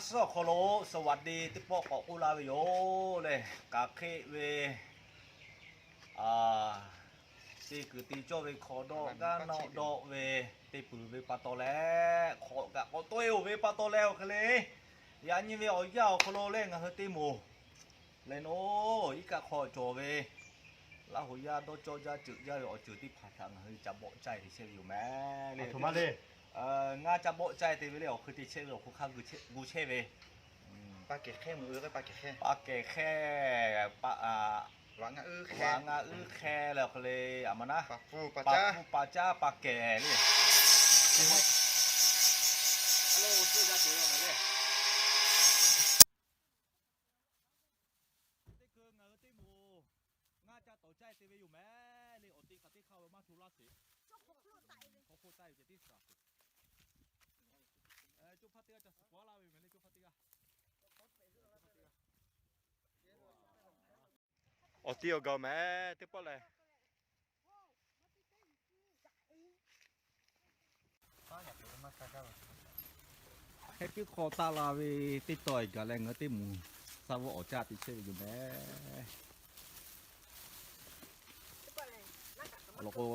Suhˉ awˬ hk'aw lo สวัสดี teˇ pawˆ k'awꞈ k'oˆ laˇ ve yoˬ lehˬ, k'aˬ hk'e ve, a, te kuiˬ te cawˇ ve hk'aw dawˆ gaˇ nawˆ dawˆ ve, te peuˬ ve pa taw leh, hk'awꞈ kaꞈ k'awꞈ tawˆ e-oˬ ve pa taw leh awˬ hk'e le, yaꞈ nyi ve awˬ yanˇ awˬ hk'aw lo leh ngaˬ hui teˇ moˍ leh naˬ iˉ kaˆ hk'aw cawˬ ve Laˇ huˍ yaˇ dawˇ cawˇ jaˇ ceuˬ jaˇ ve awˬ ceuˬ teˇ hpaˍ htaꞈ ngaˬ hui ca bawˆ caˇ te chehˇ ve yoˬ meh le. Ngaˇ ca bawˆ caˇ te ve le awˬ hk'e te chehˇ ve awˬ hk'aw hk'a gu chehˇ ve, pa kehˬ hk'e, pa kehˬ hk'e, pa ngaˇ uiˉ hk'e leh awˬ hk'e le, a ma naˉ, pa hpu pa caˉ pa kehˬ le. Teˇ hkui ngaˬ hui teˇ moˍ ngaˇ ca tawˍ caˇ te ve yoˬ meh le. Awˬ te hk'aˬ teˇ hk'aˇ ve maˇ hto laˇ sheˍ. Hk'aw hk'oˆ taˆ ve ceh tiˉ suhˍ. Coˇ hpaˇ teˇ g'aˇ ca suhˍ k'aw laˇ ve meh le, coˇ hpaˇ teˇ g'aˇ. Awˬ ti awˬ gaˬ meh teˇ pawˆ lehˬ. Hk'e teˇ hk'aw taˆ la ve teˇ taw e gaˬ leh ngaˬ hui teˇ moˍ saˇ vuhˇ awˬ caˇ te chehˇ ve yoˬ meh. Awˬ lawn k'o,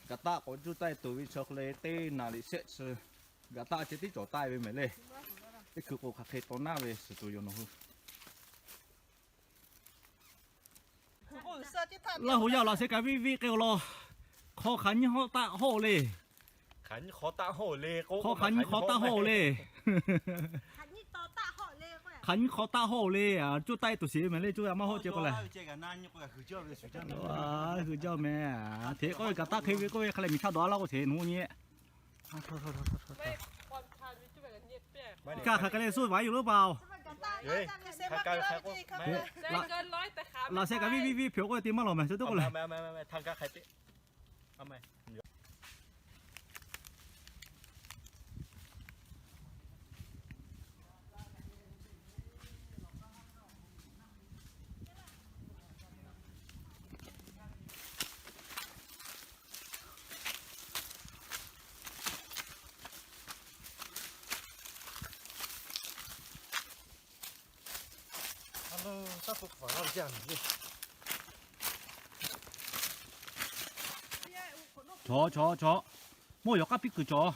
gaꞈ taˆ k'awꞈ juˇ taˆ e tuˬ ve chaw hk'e le teˇ naˍ riˍ shehˆ chi gaꞈ taˆ ceh tiˉ cawˬ taˆ e ve meh le. Teˇ hkui k'o hk'aˬ hk'e taw naˉ ve suhˍ tuˬ yoˬ nawˬ hui. Laˇ huˍ yaˇ laꞈ sheh kaꞈ viˆ viˆ k'ai-o law. Hk'aw hk'aˬ nyiˇ hawˉ taˆ hawˆ-o le. Hk'aˬ nyiˇ hk'aw taˆ hawˆ-o le. Hk'aw hk'aˬ nyiˇ hk'aw taˆ hawˆ-o le. Hk'aˬ nyiˇ hk'aw taˆ hawˆ-o le. Cuˇ taˆ e tuˬ sheˍ ve meh le, cuˇ yaˇ maˇ hawˆ ceh k'o lehˬ. Hui jaˇ meh. Hteꞈ k'oˆ ve kaꞈ taˆ hk'e ve k'oˆ ve hk'a lehˬ miˬ htaˇ dawˬ a laˇ k'o hteꞈ nawˬ hui nyi. Kaˇ hk'aˬ k'ai leh suhˉ vaꞈ yoˬ leuˉ paˍ-oˬ. Laꞈ sheh kaꞈ viˆ viˆ viˆ hpehꞈ-o k'oˆ ve te maˇ lawˬ meh, suhˉ teˇ k'oˆ lehˬ. Chaw, chaw, chaw. Mawˇ yawˬ k'aˉ piˇ kuiˬ cawˬ.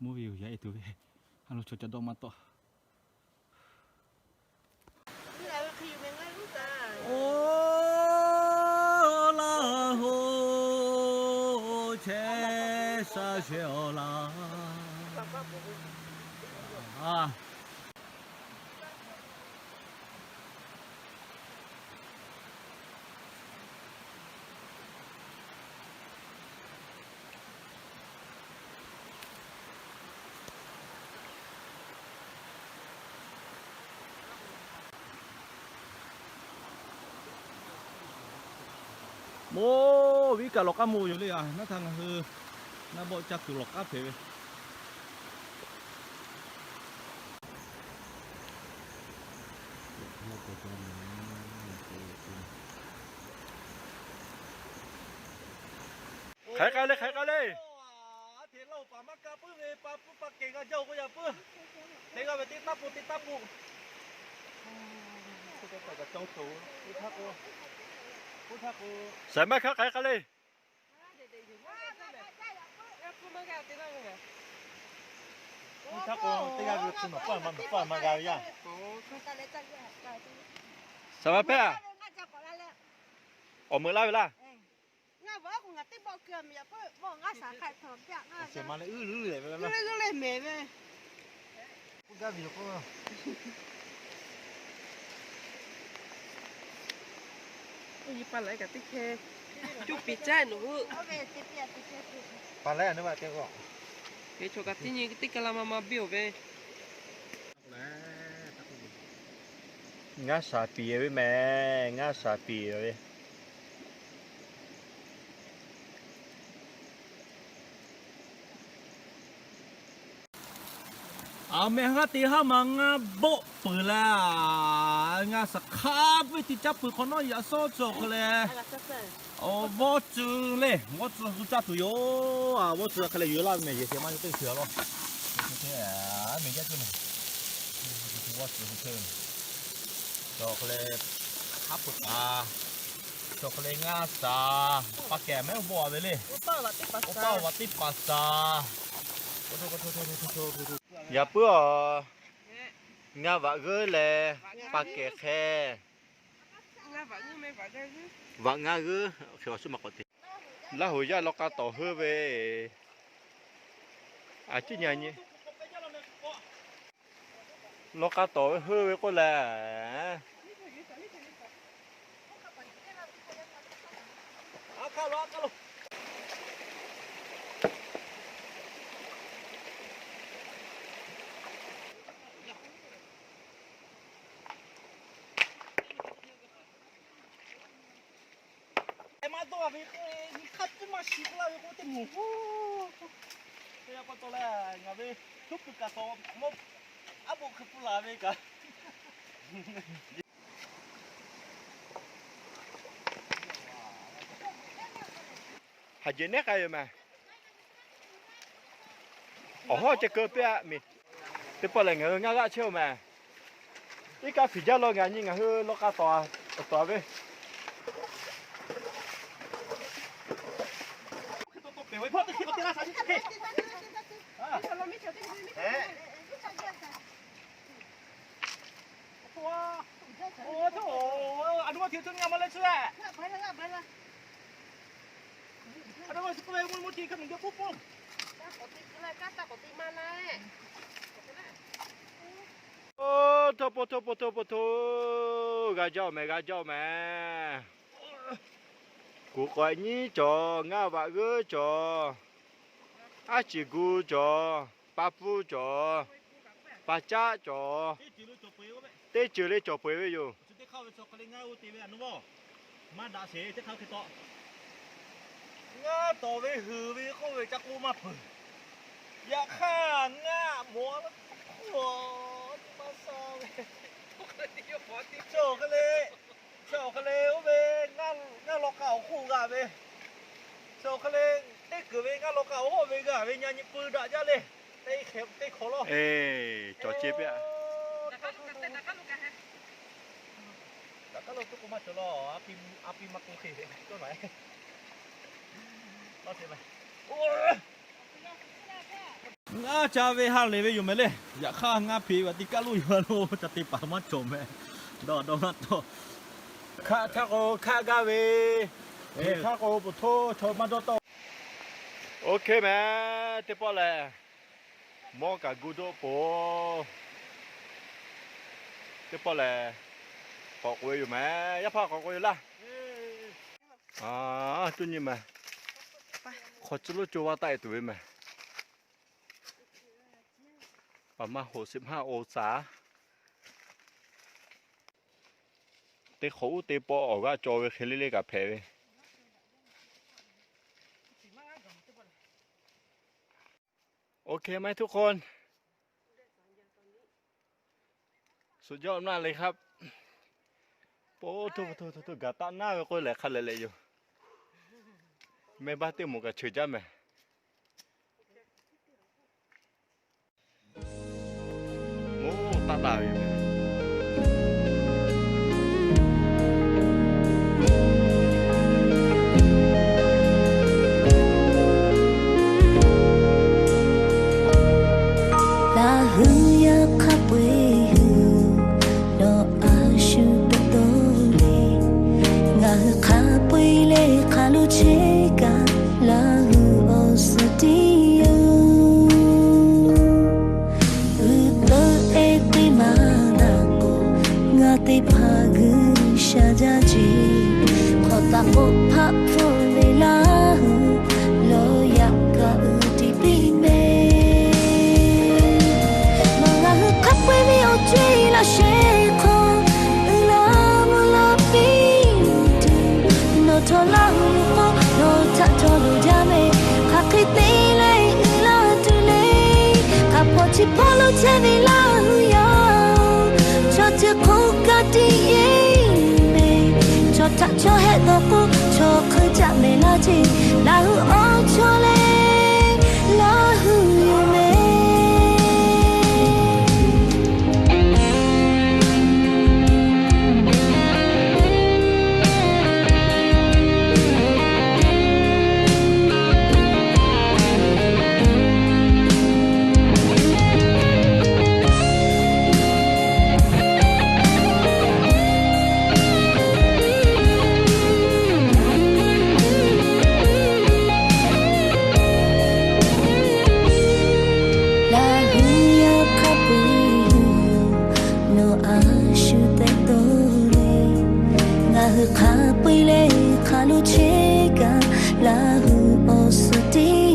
Mvuhˇ ve yoˬ yaꞈ e tuˬ ve. A lo chaw ca dawˇ maˇ tawˆ. Oˇ laˇ hoˉ chehˇ sha shehˍ awˬ laˇ. Mawˇ viˉ kaꞈ lawˬ k'aˉ mvuh yoˬ le a. Naˉ htaˇ ngaˬ hui naˆ bawˆ caˇ kuiˬ lawˬ k'aˉ hpehꞈ ve. Hk'aˬ hk'e k'ai le, hk'aˬ hk'e k'ai le. Aˉ hteꞈ laˇ-oˬ, paˍ maˇ kaˇ puiˉ ve, pa puiˉ pa kehˬ g'a jaˇ-oˬ k'o yaꞈ puiˉ. Teˇ g'aˇ ve teˇ taˉ po teˇ taˉ po. Saiˍ maˇ hk'aˬ hk'e k'ai le. Saiˍ maˇ hpehˇ a. Awˬ meuꞈ laˇ ve laˇ. K'oˆ gaˇ ve yoˬ k'o, pa laiˉ kaꞈ teˇ hkeh, cuˇ piˍ caˇ nawˬ hui. Pa laiˉ a, teˇ hkeh chaw kaꞈ teˇ nyi teˇ ka la ma ma biˇ-oˬ ve. Ngaˇ shaˍ piˍ ve meh, ngaˇ shaˍ piˍ ve. Aˬ mehˍ haˉ te haˉ ma ngaˇ bawˆ peuˬ laˇ. Ngaˬ saˍ hk'a ve teˇ caˉ peuˬ hk'awꞈ nawˉ yaꞈ sawˉ cawˬ hk'e leh, vawˇ tcuh le, vawˇ tcuh zuh caˇ tuˬ yoˬ. Vawˇ tcuh hk'e leh yuˬ laˇ ve mehˬ yehˬ shehˍ ma teˇ hkui a lawˇ. Mehˬ jaˇ ceˇ mehˬ. Vawˇ tcuh hu hk'e, cawˬ hk'e leh, haˉ pui k'a, cawˬ hk'e leh ngaˇ saˍ, pa kehˬ mehˉ bawˆ a ve le. Oˇ paˇ vaꞈ teˇ paˍ saˍ. Yaꞈ puiˉ a, ngaˇ vaꞈ g'euˆ leh pa kehˬ hk'e. Vaꞈ ngaˇ g'euˆ, laˇ hoˍ yaˇ law k'a tawˍ heuˆ ve, a ciˉ nyi nyi. Law k'a tawˍ ve heuˆ ve k'oˆ leh, maˇ dawˇ ve k'o, nyi hk'aˇ tiˉ maˇ shiˍ k'oˆ laˇ ve k'o, teˇ moˍ hu. Teˇ yanˇ pa taw leh ngaˬ ve htuˉ pui kaꞈ tawˍ mawˇ, aˉ po hk'e pui laˬ ve kaꞈ. Haˍ jeˬ nehˉ k'ai yoˬ mehˬ. Awˬ hawˉ ceh keu piˇ a miˬ. Teˇ pawˆ lehˬ ngaˬ hui ngaˇ g'aˆ chehˇ oˬ mehˬ. Iˉ kaˆ hpiˍ jaˇ law ngaˬ nyi ngaˬ hui law k'a tawˍ a, tawˍ a ve. Oˇ htoˇ po htoˇ po htoˇ po htoˇ, g'a jaˇ oˬ mehˬ, g'a jaˇ oˬ mehˬ. Kuˬ k'awꞈ nyiˉ cawˬ, ngaˇ vaꞈ g'euˆ cawˬ, aˉ ciˍ gu cawˬ, pa pfuhˇ cawˬ, pa caˆ cawˬ, teˇ ceuˬ le cawˬ peu eˬ ve yoˬ. Ngaˇ tawˍ ve huiˍ ve k'oˆ ve ca k'oˆ maˇ peuˬ. Yaꞈ hk'aˇ ngaˇ mawˬ a, maˇ sha ve. Chi awˬ hk'e le, chi awˬ hk'e le oˇ ve, ngaˇ law k'a awˬ hk'oˆ g'a ve. Chi awˬ hk'e le, teˇ kuiˬ ve ngaˇ law k'a awˬ hawˉ ve g'a ve, nyi nyi pui daꞈ jaˇ le. Teˇ hk'awꞈ lawˇ. Cawˬ ce piˇ a. Ngaˇ ca ve ha lehˬ ve yoˬ mehˬ le. Yaꞈ hk'aˇ ngaˇ hpeꞈ ve teˇ kaˉ lo yoˬ a lo ca te paˍ maˇ cawˬ mehˬ. Dawˇ dawˇ maˇ tawˇ. Hkaˆ htaˇ k'o hkaˆ gaˇ ve, hkaˆ k'o po htoˇ chaw maˇ dawˇ tawˆ. Oˇ hk'e mehˬ, teˇ pawˆ lehˬ mawˇ kaꞈ gu doˆ poˬ. Teˇ pawˆ lehˬ k'awꞈ k'oꞈ e yoˬ mehˬ, yaˇ hpaˇ k'awꞈ k'oꞈ e yoˬ laˇ. Tuˇ nyi mehˬ, hk'aw tcuh loˉ co vaˇ taˆ e tuˬ ve mehˬ. Paˍ maˇ hoꞈ shiˍ hpaˇ o saˍ. Teˇ hk'awꞈ uˉ te pawˆ awˬ g'aˇ caw ve hk'e le le kaꞈ hpehꞈ ve. OK ไหมทุกคน สุดยอดมากเลยครับ Po htoˇ htoˇ htoˇ htoˇ gaˬ taˆ naˉ ve k'oˆ lehˬ hk'a lehˬ leh yoˬ. Mehˇ baˆ teˇ moˍ kaꞈ cheuˬ jaˇ mehˬ. Moˇ taˆ taˍ ve yoˬ. Laˇ hui yaˇ hk'a peu-eˬ hui, nawˬ a shu teˇ dawˇ le. Ngaˬ hui hk'a peu-eˬ leh hk'a lo chehˇ kaꞈ, Laˇ hui awˬ suhˍ tiˉ yoˬ. Uiˍ teuˆ ehˉ teˇ maˬ daꞈ k'o, ngaˬ teˇ hpaˍ G'uiˬsha jaˇ ce. Hk'awꞈ taˍ k'oˆ hpaˆ hpfuhˇ ve Laˇ hui, lawˬ yaꞈ kaꞈ uiˍ tiˍ piˇ mehˬ. Nawˬ ngaˬ hui hk'a peu-eˬ ve awˬ co-e laꞈ sheh hk'aw, uiˍ la mvuh la piˇ tuˬ, nawˬ htawˇ Laˇ hui k'o, nawˬ htaꞈ htawˇ loˍ jaˇ mehˬ. Hk'aˬ hk'e te leh uiˍ la tuˬ le, hk'a hpawˇ chi hpawˇ lo chehˇ ve Htaꞈ chaw heh dawˬ k'o, chaw hk'eun caˆ mehˍ laˇ ceˇ. Laˇ hui awˬ chawˇ leh laˇ hui yoˬ mehˍ. Laˇ hui yaˇ hk'a peu-e yoˬ, nawˬ a shu tehꞈ dawˇ le. Ngaˬ hui hk'a peu-e leh hk'a lo chehˇ kaꞈ, laˇ hui awˬ suhˍ teˇ